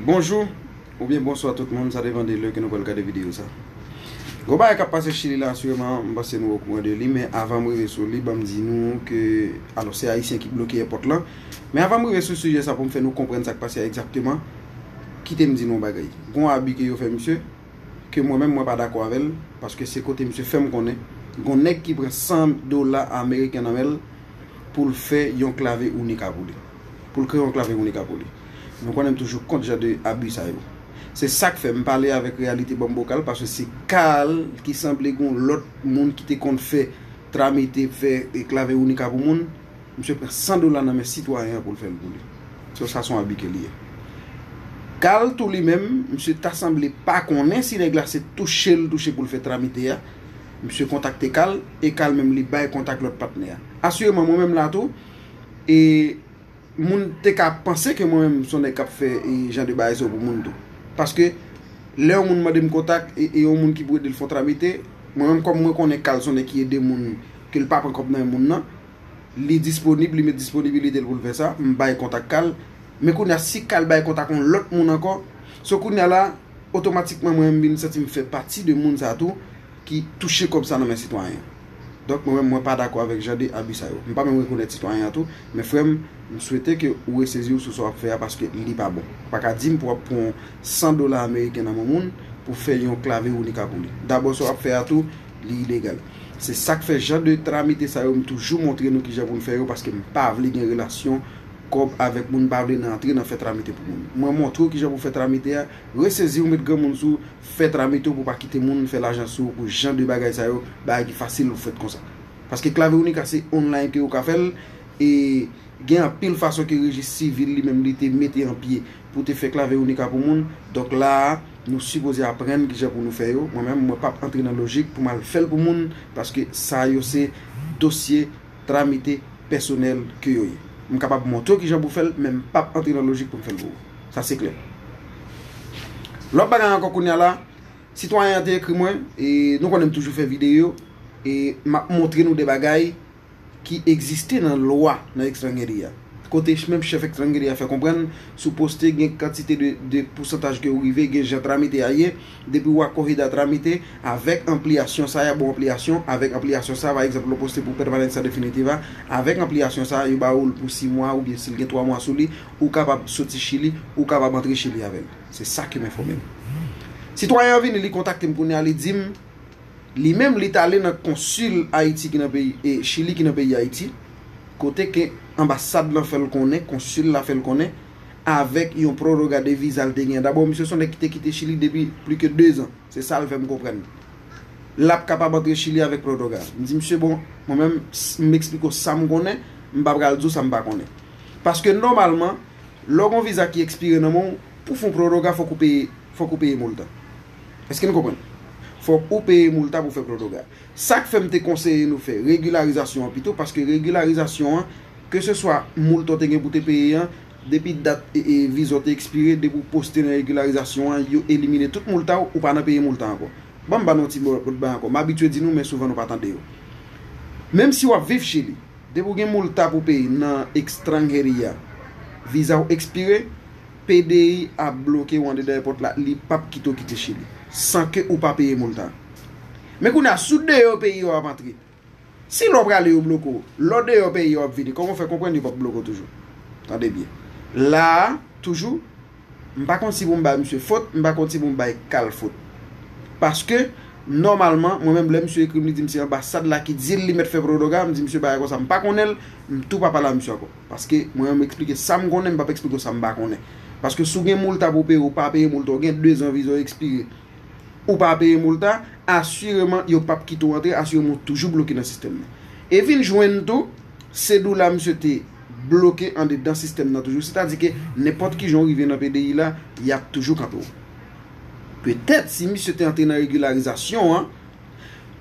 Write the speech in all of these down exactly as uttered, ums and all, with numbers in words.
Bonjou oubyen bonswa tout moun, sa depann de lè ke nou pral gade videyo sa. Gon bagay k ap pase Chili la, asireman, m panse nou okouran de li, men avan m rive sou li, ban m di nou ke, alò, se Ayisyen ki bloke èpòt lan. Men avan m rive sou sijè sa pou m fè nou konprann sa k pase a egzakteman, kite m di nou yon bagay. Gon abi ke yo fè misye, ke mwen menm mwen pa dakò avè l, paske se kote misye fè m konnen, gon nèg ki pran san dola ameriken nan men l pou l fè yon klave Unica pou li. Pou l kreye yon klave Unica pou li. Nou konnen m toujou kont jan de abi sa yo. Se sa k fè m pale avèk Reyalite Banm Bokal, paske se Carl ki sanble gon lòt moun ki te konn fè tramite, fè, e, klave Unica pou moun. Misye pran san dola nan men sitwayen an pou l fè l pou li. So, sa se yon abi ke li ye. Carl tou li menm, misye ta sanble pa konnen si nèg la se touche l touche pou l fè tramite a. Misye kontakte Carl, e Carl menm li bay kontak lòt patnè a. Asireman, mwen menm la tou, e moun te ka panse ke mwen menm se yon nèg k ap fè, e, jan de bagay sa yo pou moun tou. Paske lè yon moun mande m kontak, e, e yon moun ki pou ede l fè yon tramite, mwen menm kòm mwen konnen Carl se yon nèg ki ede moun, ke l pa pran kòb nan men moun nan, li disponib, li met disponibilite l pou l fè sa, m bay kontak Carl. Men kounye a, si Carl bay kontak yon lòt moun ankò, so kounye a la, otomatikman mwen menm m vin santi m fè pati de moun sa tou ki touche kòb sa nan men sitwayen an. Donk mwen menm mwen pa dakò avèk jan de abi sa yo. M pa menm rekonèt sitwayen an tou, men frè m, m swete ke ou resezi w sou sa w ap fè a paske li pa bon. Ou pa ka di m pou w ap pran san dola ameriken nan men moun pou fè yon klave Unica pou li. Dabò sa w ap fè a tou, li ilegal. Se sa k fè jan de tramite sa yo m toujou montre nou kijan pou n fè yo paske m pa vle gen relasyon kòb avèk moun, m pa vle nan antre nan fè tramite pou moun. Mwen montre w kijan pou fè tramite a, resezi w, met granmoun sou w, fè tramite w pou w pa kite moun fè lajan sou w pou jan de bagay sa yo, bagay ki fasil ou fèt konsa. Paske klave Unica se online ke ou ka fè l, e gen anpil fason ke rejis sivil li menm li te mete an pye pou te fè klave Unica pou moun. Donk la a, nou sipoze aprann kijan pou nou fè yo. Mwen menm, mwen p ap antre nan lojik pou m al fè l pou moun, paske sa yo se dosye tramite pèsonèl ke yo ye. M kapab montre w kijan pou fè l, men m p ap antre nan lojik pou m fè l pou ou. Sa se klè. Lòt bagay ankò kounye a la, sitwayen an te ekri mwen, e nou konnen m toujou fè videyo, e m ap montre nou de bagay ki egziste nan lwa nan Extranjeria. Kote menm chèf Extranjeria fè konprann, si w poste gen kantite de, de pousantaj ke w rive, gen jan tramite a ye, depi w akohida tramite, avèk anpliyasyon sa, y a ba w anpliyasyon, avèk anpliyasyon sa, pa egzanp, lè w poste pou pèmanencia definitiva, avèk anpliyasyon sa, yo ba w l pou sis mwa, oubyen si l gen twa mwa sou li, ou kapab soti Chili, ou kapab antre Chili avè l. Se sa ke m enfòme l. Sitwayen an vini, li kontakte m kounye a, li di m, li menm, li t ale nan konsil Ayiti ki nan peyi, e, Chili ki nan peyi Ayiti, kote ke anbasad lan fè l konnen, konsil la fè l konnen, avèk yon proroga de viza l te gen. Dabò, misye se yon nèg ki te kite Chili depi plis ke dezan. Se sa l fè m konprann. L ap kapab antre Chili avèk proroga. M di misye, bon, mwen menm, s- m eksplike w sa m konnen, m pa pral di w sa m pa konnen. Paske nòmalman, lè w gen yon viza ki ekspire nan men w, pou fè yon proroga, fòk ou peye, fòk ou peye multa. Èske n konprann? Fòk ou peye multa pou fè proroga. Sa k fè m te konseye nou fè regilarizasyon an pito, paske regilarizasyon an, keseswa multa w te gen pou te peye an, depi dat e, e, viza w te ekspire, depi w poste nan regilarizasyon an, yo elimine tout multa w, ou pa nan peye multa ankò. Ban m ba nou yon ti bò- bòt bay ankò. M abitye di nou, men souvan nou pa tande yo. Menm si w ap viv Chili, depi w gen multa pou peye nan Extranjeria, viza w ekspire, P D I ap bloke w andedan èpòt la, li p ap kite w kite Chili, san ke ou pa peye multa. Men kounye a, si w deyò peyi a w ap antre, si lè w prale yo bloke w, lè w deyò peyi a w ap vini, kòman w fè konprann yo p ap bloke w toujou? Tande byen. La a, toujou, m pa konn si pou m bay misye fòt, m pa konn si pou m bay Carl fòt. Paske, nòmalman, mwen menm, lè misye ekri m, li di m se anbasad la ki di l li mèt fè proroga, m di misye bagay konsa, m pa konnen l, m tou pa pale a misye ankò. Paske, mwen menm, m eksplike sa m konnen, m p ap eksplike w sa m pa konnen. Paske, si w gen multa pou peye, ou pa peye multa, ou gen dezan viza w ekspire, ou pa peye multa, asireman, yo p ap kite w antre, asireman, ou toujou bloke nan sistèm nan. E vin jwenn tou, se dou la misye te bloke andedan sistèm nan toujou. Sètadi ke nenpòt ki jan w rive nan P D I la, y ap toujou kanpe w. Petèt, si misye te antre nan regilarizasyon an,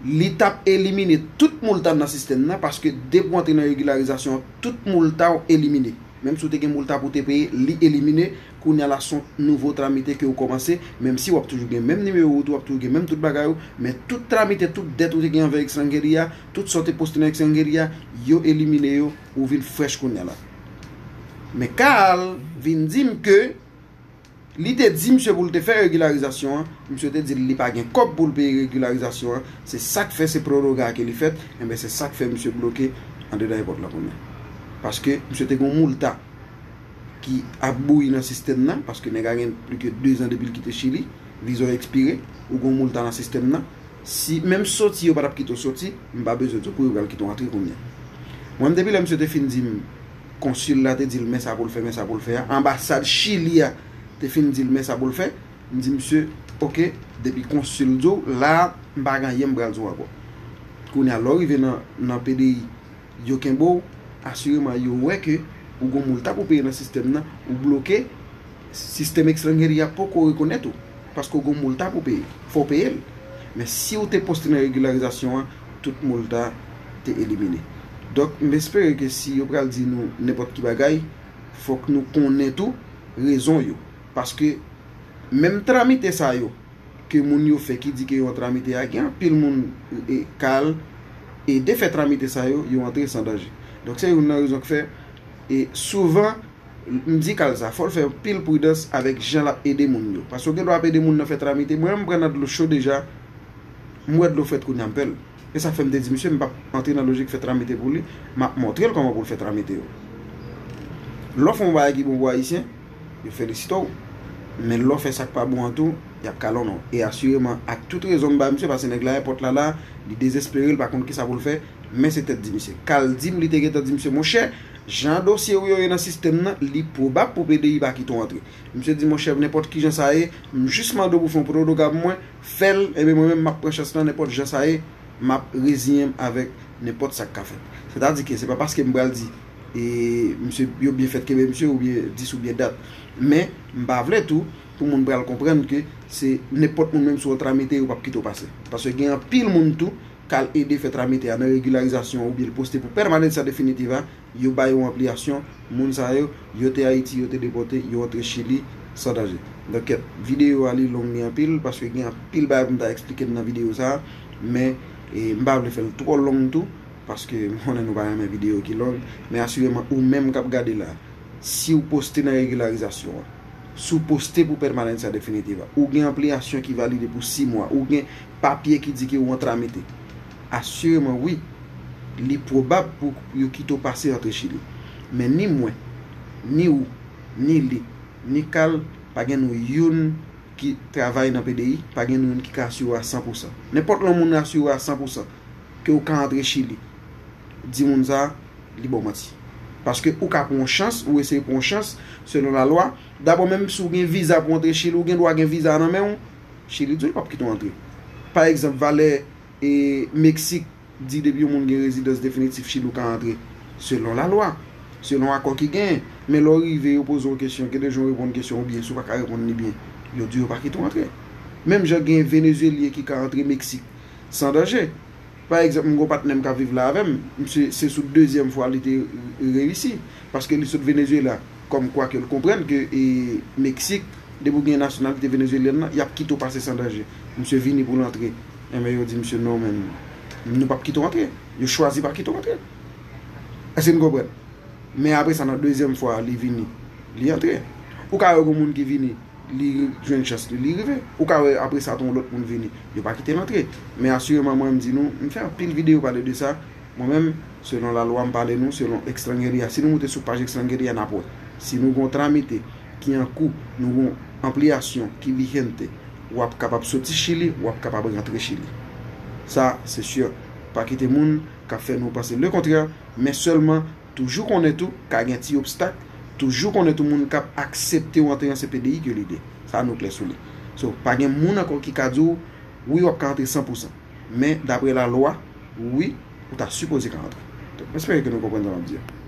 li t ap elimine tout multa nan sistèm nan, paske depi w antre nan regilarizasyon an, tout multa w elimine. Menm si w te gen multa pou te peye, li elimine. Kounye a la, se yon nouvo tramite ke w kòmanse, menm si w ap toujou gen menm nimewo wout ou, w ap toujou gen menm tout bagay ou, men tout tramite, tout dèt ou te gen anvè Extranjeria, tout sa w te poste nan Extranjeria, yo elimine yo, ou vin frèch kounye a la. Men Carl vin di m ke Li te di misye pou l te fè regilarizasyon an, misye te di l li pa gen kòb pou l peye regilarizasyon an, se sa k fè se proroga ke li fèt, enben se sa k fè misye bloke andedan èpòt la kounye a. Paske misye te gen yon moulta ki ap bouyi nan sistèm nan, paske nèg la gen plis ke de zan depi l kite Chili, viza w ekspire, ou gen yon moulta nan sistèm nan. Si menm soti yo pa t ap kite w soti, m pa bezwen di w pou yo pral kite w antre kounye a. Mwen, depi lè misye te fin di m, konsil la te di l men sa pou l fè, men sa pou l fè a, anbasad Chili a te fin di l men sa pou l fè, m di misye, oke, depi konsil di w, la a, m pa gen anyen m pral di w ankò. Kounye a, lè w rive nan, nan P D I, yo kenbe w, asireman yo wè ke ou gon moulta pou peye nan sistèm nan, ou bloke, sistèm Extranjeria poko rekonèt ou, paske ou gon moulta pou peye, fò w peye l. Men si w te poste nan regilarizasyon an, tout moulta te elimine. Donk, m espere ke si yo pral di nou nenpòt ki bagay, fòk nou konnen tou rezon yo. Paske menm tramite sa yo, ke moun yo fè ki di ke yo an tramite a, gen anpil moun e, ka al ede fè tramite sa yo, yo antre san danje. Donk se youn nan rezon k fè, e souvan, m di ka al sa, fò l fè anpil pridans avèk jan l ap ede moun yo. Paske w gen dwa ap ede moun nan fè tramite. Mwen menm m pran nan dlo cho deja, m wè dlo frèt kounye a m pè l. E sa k fè m te di misye, m p ap antre nan lojik fè tramite pou li, m ap montre l kòman pou l fè tramite yo. Lè w fè yon bagay ki bon pou Ayisyen, yo felisite w. Men lè w fè sa k pa bon an tou, y ap kalonnen w. E asireman, ak tout rezon m ba misye, paske nèg la, èpòt la la, li dezespere, li pa konn kisa pou l fè, men se tèt di misye. Ka al di m, li te gentan di misye, monchè, jan dosye w yo ye nan sistèm nan, li pwobab pou P D I pa kite w antre. Misye di, monchè, nenpòt ki jan sa ye, m jis mande w pou fè yon pwotogra pou mwen, fè l, ebyen mwen menm m ap pran chans lan, nenpòt jan sa ye, m ap reziyen m avèk nenpòt sa k ka fèt. Sètadi ke se pa paske m pral di, e, misye, yo byen fèt kenbe misye, oubyen dis oubyen dat. Men, m pa vle tou, pou moun pral konprann ke se nenpòt moun menm si w an tramite, yo p ap kite w pase. Paske gen anpil moun tou, k al ede fè tramite a nan regilarizasyon oubyen l poste pou pèmanans an definitif a, yo ba yo anpliyasyon, moun sa yo, yo te Ayiti, yo te depòte, yo antre Chili san danje. Donk, kèt, videyo a li long li anpil, paske gen anpil bagay pou m ta eksplike nan videyo sa a, men, e, m pa vle fè l twò long tou, paske m konnen nou pa renmen videyo ki long, men asireman ou menm k ap gade la, si w poste nan regilarizasyon an, si w poste pou pèmanans an definitif a, ou gen anpliyasyon ki valide pou sis mwa, ou gen papye ki di ke ou an tramite, asireman wi, li pwobab pou yo kite w pase antre Chili. Men ni mwen, ni ou, ni li, ni Kal, pa gen nou youn ki travay nan P D I, pa gen nou youn ki ka asire w a san pou san. Nenpòt lè yon moun asire w a san pou san ke ou ka antre Chili, di moun sa a, li ba w manti. Paske ou ka pran yon chans, ou eseye pran yon chans, selon lalwa. Dabò, menm si w gen viza pou antre Chili, ou gen dwa gen viza a nan men w, Chili di w li p ap kite w antre. Pa egzanp, valè, e, Meksik di depi yon moun gen rezidans definitif Chili, ou ka antre selon lalwa, selon akò ki genyen. Men lè w rive, yo poze w kesyon, gen de jan w reponn kesyon oubyen si w pa ka reponn li byen, yo di yo pa kite w antre. Menm jan gen Venezyelyen ki ka antre Meksik san danje. Pa egzanp, m gen yon patnè m k ap viv la avè m, misye, se sou dezyèm fwa li te reyisi, paske li sot Venezuela, kòmkwa ke l konprann ke, e, Meksik, depi w gen nasyonalite venezuelyèn nan, y ap kite w pase san danje. Misye vini pou l antre, enben yo di misye, non, men nou p ap kite w antre. Yo chwazi pa kite w antre. Èske n konprann? Men apre sa, nan dezyèm fwa a, li vini, li antre. Ou ka wè gen moun ki vini, li jwenn chans li, li rive. Ou ka wè apre sa, tou yon lòt moun vini, yo pa kite l antre. Men asireman, mwen, m di nou, m fè anpil videyo pale de sa. Mwen menm, selon lalwa, m pale nou, selon Extranjeria. Si nou moute sou paj Extranjeria, n ap wè. Si nou gen yon tramite ki an kou, nou gen yon anpliyasyon ki vigente, w ap kapab soti Chili, w ap kapab rantre Chili. Sa, se si. Pa kite moun k ap fè nou panse lekontrè, men sèlman toujou konnen tou ka gen ti obstak, toujou konnen tou moun k ap aksepte w antre an se P D I ke li de. Sa nou klè sou li. So, pa gen moun ankò ki ka di w, wi, w ap ka antre san pou san. Men, daprè lalwa, wi, ou ta sipoze ka antre. Donk, m espere ke nou konprann sa m ap di a.